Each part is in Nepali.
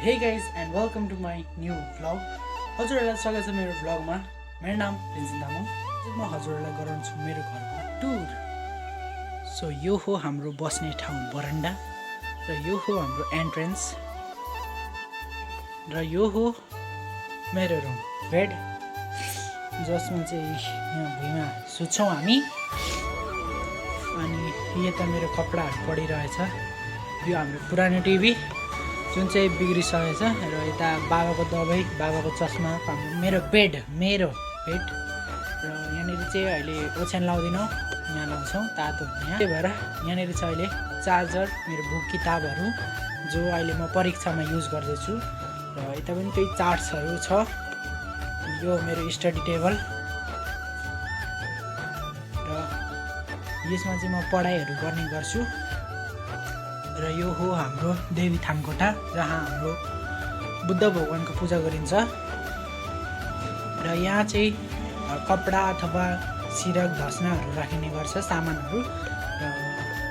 Hey guys and welcome to my new vlog. हजुरहरूलाई स्वागत छ मेरो भ्लगमा। मेरो नाम रिन्सिन तामाङ। म हजुरहरूलाई गराउँछु मेरो घरको टुर। सो यो हो हाम्रो बस्ने ठाउँ बरन्डा र यो हो हाम्रो एन्ट्रेन्स र यो हो मेरो रुम बेड जसमा चाहिँ यहाँ भुइँमा सुत्छौँ हामी। अनि यता मेरो कपडाहरू पडिरहेछ। यो हाम्रो पुरानो टिभी जुन चाहिँ बिग्रिसकेछ र यता बाबाको दबाई बाबाको चस्मा मेरो बेड र यहाँनिर चाहिँ अहिले ओछ्यान लाउँदैनौँ, यहाँ लाउँछौँ तातो हुने। त्यही भएर यहाँनिर छ अहिले चार्जर, मेरो बुक किताबहरू जो अहिले म परीक्षामा युज गर्दैछु र यता पनि त्यही चार्ट्सहरू छ। यो मेरो स्टडी टेबल र यसमा चाहिँ म पढाइहरू गर्ने गर्छु र यो हो हाम्रो देवी थानकोटा जहाँ हाम्रो बुद्ध भगवानको पूजा गरिन्छ र यहाँ चाहिँ कपडा अथवा सिरक धस्नाहरू राखिने गर्छ सामानहरू र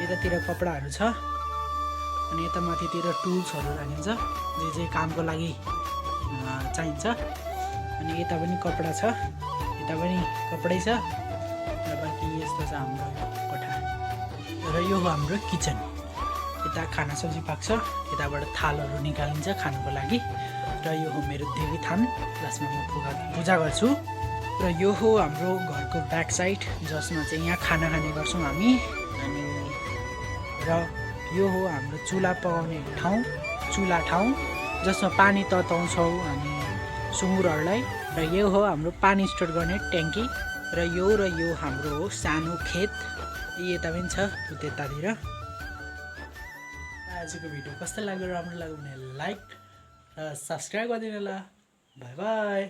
यतातिर कपडाहरू छ अनि यता माथितिर टुल्सहरू राखिन्छ जे जे कामको लागि चाहिन्छ। अनि यता पनि कपडा छ, यता पनि कपडै छ र बाँकी यस्तो छ हाम्रो कोठा र यो हो हाम्रो किचन। यता खाना सब्जी पाक्छ, यताबाट थालहरू निकालिन्छ खानुको लागि र यो हो मेरो देवी थान जसमा म पूजा गर्छु र यो हो हाम्रो घरको ब्याक साइड जसमा चाहिँ यहाँ खाना खाने गर्छौँ हामी। अनि र यो हो हाम्रो चुला पकाउने ठाउँ जसमा पानी तताउँछौँ हामी सुँगुरहरूलाई र यो हो हाम्रो पानी स्टोर गर्ने ट्याङ्की र यो हाम्रो हो सानो खेत। यता पनि छ त्यतातिर। आजको भिडियो कस्तो लाग्यो, राम्रो लाग्यो भने लाइक र सब्सक्राइब गरिदिनु होला। By by.